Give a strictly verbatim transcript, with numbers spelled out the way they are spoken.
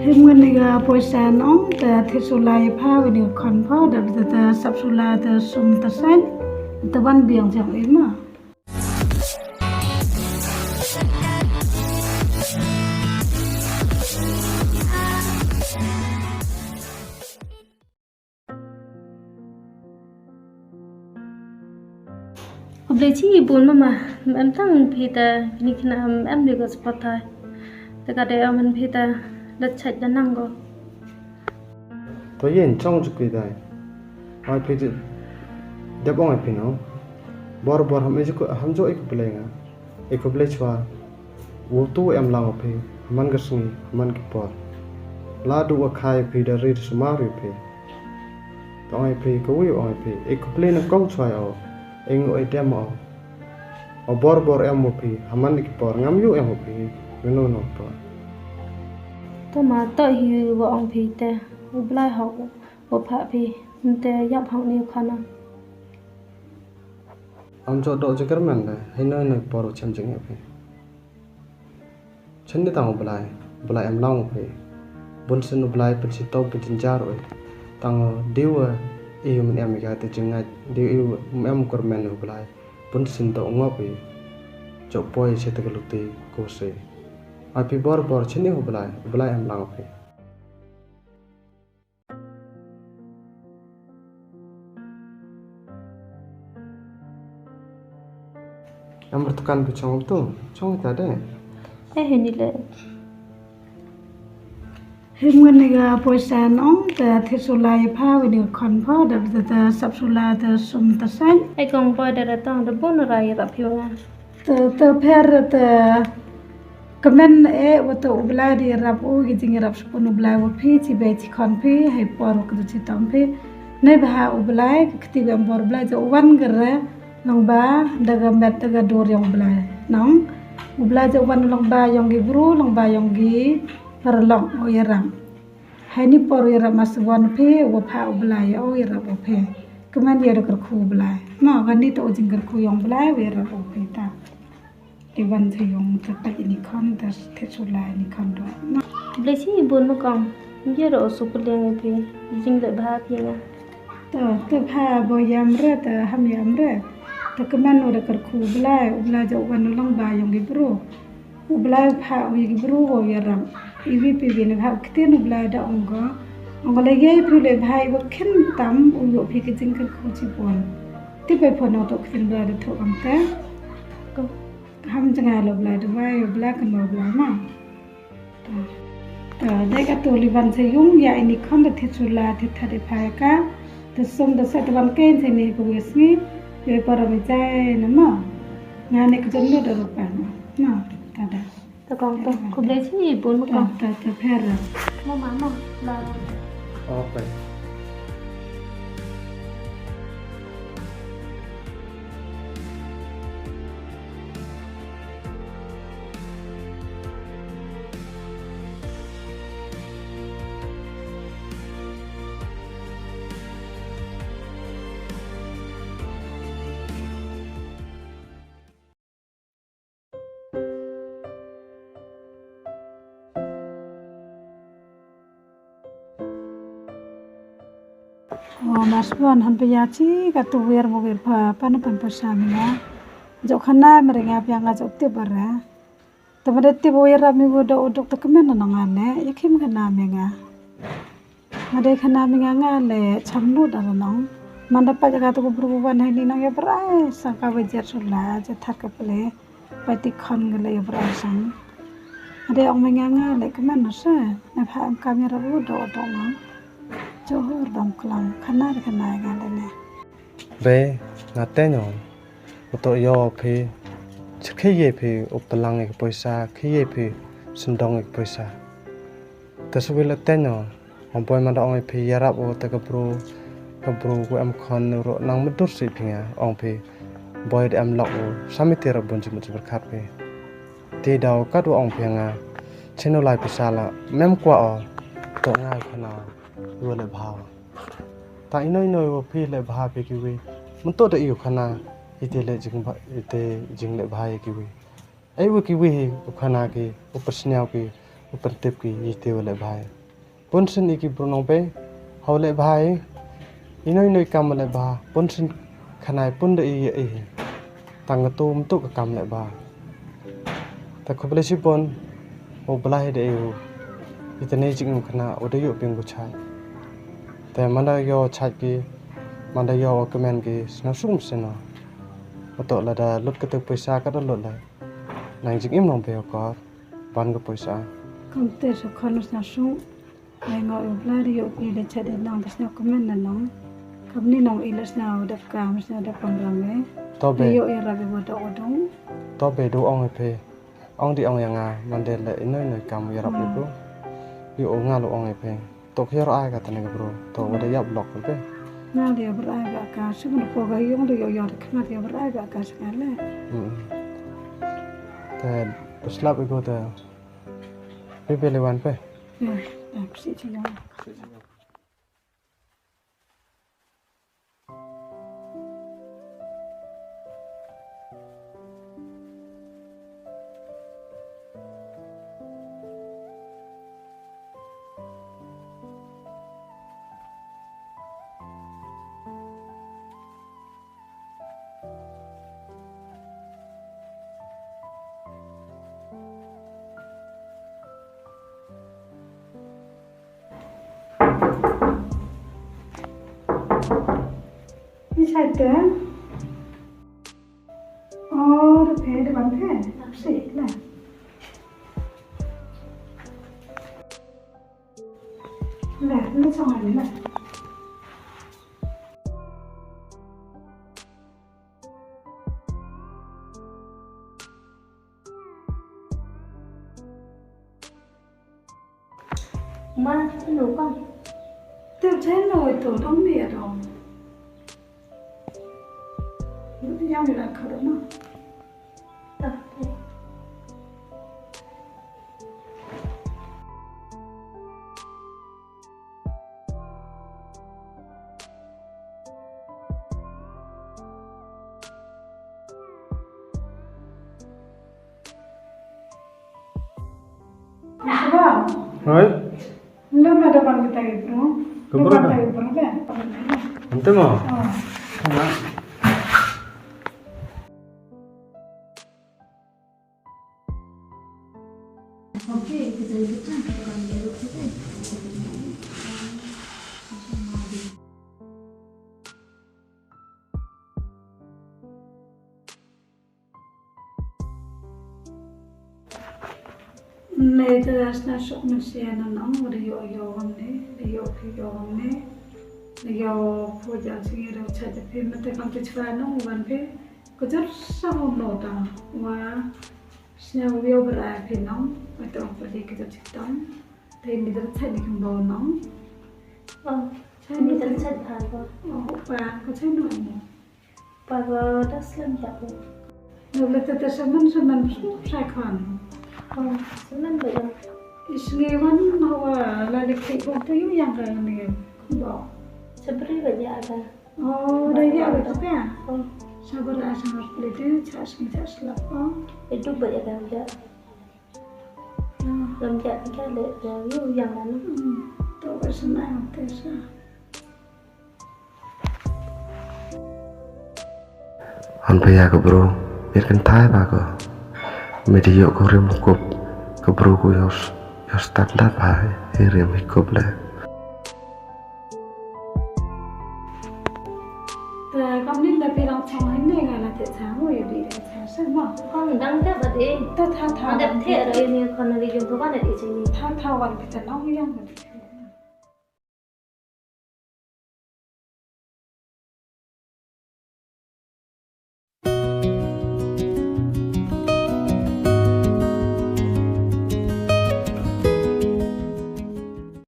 Him ngani ga poisa nong te thi sula i pha wini khon pha da da da sap sula te sum te sen te wan biang jong i ma. Khublei chibun mama, em tang phi ta kini kina em em di ko spot thai. Ta ka de em phi ta da chait da nang ko. To yen chong ju ki dai. Ai phi de dep ong ai phi no. Bor bor ham e ju ko ham jo e khublei nga. E khublei chwa. Wu tu em lang phi. Haman ka sngi, haman ki por. La du wa khai phi da ri sumar yu phi. To ong ai phi ka wi ong ai phi. E khublei na kong chwa o. E ngu e dem o. O bor bor em wa phi. Haman ki por ngam yu em wa phi. Menu no por. To ma to hi wa ong phi te. U blai hok wa pha phi. Nte yap hok ni khana. Am jot dok jingkyrmen de, hei noi noi por u chem jingeh phi. Chen di tang u Blai, u Blai em lang u phi. Bun sin u Blai pynshi to pynjynjar u. Tang u diu e, i u men em i ka te jingngait, diu i u em kyrmen u Blai. Bun sin to u ngop i. Jok poi che te ka luti ko se. Ai phi bor bor chen di u Blai, u Blai em lang u phi. Em bertukan tu chong tu, chong ita de. Eh, ini le. Him ngani ga poisa nong, te thi sula i pha wini khon pha, da da da sap sula te sum te sen. Eh, kong poi da da tong da bun ra i rap hi nga. Te te pher te kmen e wa te u Blai di rap u ki jing rap spun u Blai wa phi chi bai chi khon phi hai por wa kdu chi tong phi. Nei bha u Blai ki kti wa em bor Blai jo wan gere long ba da ga met da ga dur yong Blai. Nong u Blai jo wan long ba yong gi bru long ba yong gi paralok o ya rap. Hai ni por u ya rap mas wan phi wa pha u Blai o ya rap u phi. Kmen ya da kyrkhu u Blai. Ma ga ni to u jing kyrkhu yong Blai wa ya rap u phi ta. Iwan sa yung sa ta ini khon da te sula ini khon do. Blai si bun ma kong. Ye ro su puleng phi. Jing le bha phi nga. Ta ta bha bo yam re ta ham yam re. Ta kmen u da kyrkhu Blai, u Blai jo wan u long ba yong gi bru. U Blai pha u gi bru wo ya ram. Iwi pi wi ne bha u ktin u Blai da ong go. Ong le ye phi le bha i wa khin tam u yo phi ki jing kyrkhu chi pon. Ti bai pon to ktin Blai da tho am te. Ko. Ham jngai lo Blai da wai, Blai kan lo Blai ma. Ta. Ta dei ka tu li ban sa yung ya ini khon da thi sula thi tha de phai ka. Ta sum da sa ta ban ken sa ni ko wes ni. Ye para mi jai na ma. Nga ne ka jon lo da rupa na. Na, ta da. Ta kong ta. Ko ble si bun ma kong. Ta ta pher. Ma ma ma. La. Okay. O, mas wan han pya chi ka tu wir mo wir pa, pa na pan pa sa mi nga. Jok khana mi ringa pya nga jok tip bara. Te mada tip o yarap mi wo dok o dok te kmen na nga ne, ya khim khana mi nga. Mada khana mi nga nga le, cham lut ara nong. Manda pa jaka tu ko bru wan hai ni nong ya brai, sang ka wa jer sula, jer that ka ple. Pati khon ga le bra sang. Ade ong me nga nga le kmen no se. Ne pha am kam ya rabu do do no. Johor dong klang khana de khana ga de ne. Be nga te no. Uto yo phi. Chkhe ye phi uptalang ye poisa, khe ye phi sendong ye poisa. Te suwi le te no. Ong boi manda ong i phi yarap u te ka bru, ka bru ku em khon ru nang medur si phi nga ong phi. Boi de em lok u sami ti rap bun jimut jimut khat phi. Ti dau kat u ong phi nga. Chinu lai pisa la mem kwa o. To nga i khana u le bha. Ta ino ino u phi le bha phi ki wi. Mentok de i u khana i te le jing bha, i te jing le bha i ki wi. Ai wa ki wi hi u khana ki u persniaw ki U pyntip ki ïa te u leh bha. Pun sien i ki bru nong bei. Hau leh bha. Ino ino i kam u leh bha. Pun sien khanai pun da i ïa i. Tang ka tu mtuk ka kam leh bha. Ta khublei shibun. U Blai da i u. I tene jingim khana u da yu ping ku chai. Te manda yo chai ki. Manda yo kmen ki sna sum sna. Uto lada lut ka tu pisa ka da lut lai. Nang jingim nong bei u kor. Ban ka poisa. Kam te sa khon sna shu. Ai ngo u Blai ri yo ki le cha de nong de sna komen na nong. Kam ni nong i le sna dap ka sna dap pang rang e. To be. Ri yo i rap i bo da odong. To be du ong e phe. Ong di ong ya nga man de le ino ino kam ya rap i bro. Ri o nga lo ong e phe. To ki yor ai ka tane ka bro. To wa de yap lok phe. Nga de yor ai ba ka shu ko ga yong de yor yor khmat yor ai ba ka shu le. Hmm. Te slap i go te. Phi phi le wan phi. Eh, eh, phi chi wan. Ni chai te. Oh, the pay, the one pay. Sik la. La, ni chong ni la. Ma, ino kong? Te chen no to dong ni a dong. Yang ni la ka dong ma. Ta. Hoi. Lama da ban kita ibro. Ka bro da. Kita ibro da. Ante mo. Oh. Hanga. Okay, kita ibro kan kalau kan dia tu. Ne ta sna shok na sia na nong, ri yo yo ne, ri yo phi yo ne, ri yo pho ja sing ri cha ja phi mate kam te chwa nong wan phi, ko jor sa mo no ta, wa sna yo bra phi nong, wa to pa di ko jor chitam, te ni da cha ni kam bo nong. Oh, cha ni da cha ba bo. Oh, pa, ko cha no mo. Para das lem tak. Nule tete semen semen sai khan. Oh, semen ba ya. Isngi wan hawa la le ki ko tu yu yang ka ni. Ba. Sabri ba ya ada. Oh, da ya ba tu ka. Oh. Sabar a sabar plete cha sing cha slap. Oh. Itu ba ya da ya. Lam ya ka le ya yu yang la. Hmm. To ba semen te sa. Hon paya ka bru, mir kan thai ba ko. Me di yok ko rim kup, ka bru ko yos, yos standard ba, he rim hi kup le. Ta kam ni da pi rang chong hin ne nga la te cha mo ye bi da cha se mo. Kong dang te ba de. Ta tha tha. Ada te ro ye ni kon ri yung to ba na di chini. Tha tha wan pi ta nong yang.